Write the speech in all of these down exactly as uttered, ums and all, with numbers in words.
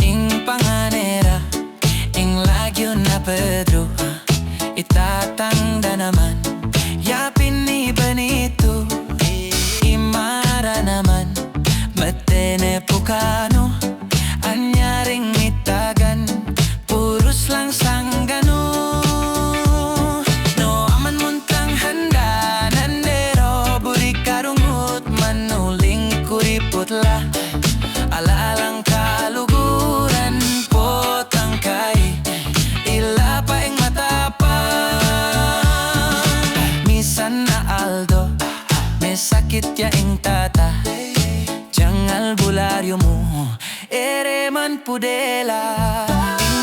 Ing panganera, ing lagyu na Pedro, itatang da naman, yapin ni Benito, i Mara naman, mete ne pu kanu, anya ring mitagan, purus lang sangganu. No aman muntang handa, nandero, buri karungut, manuling kuriput la, ala-alang kaluguran, potang kai, ila pa ing matapang. Misan a aldo, mesakit ya ing tata, yang albularyo mu, e re man pudela.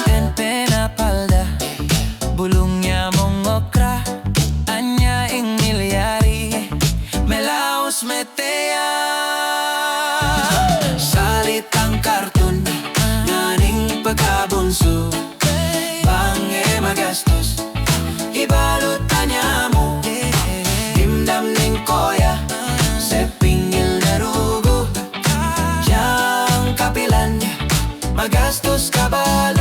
Ing penapalda, bulung ya mung okra, anya ing milyari, melaus mete ya. Salitang karton, nganing pekabunsu, bang e magastus, ibalut tanya mu, dimdam ning koya, sepingil na rugu, yang kapilan, magastus ka ba?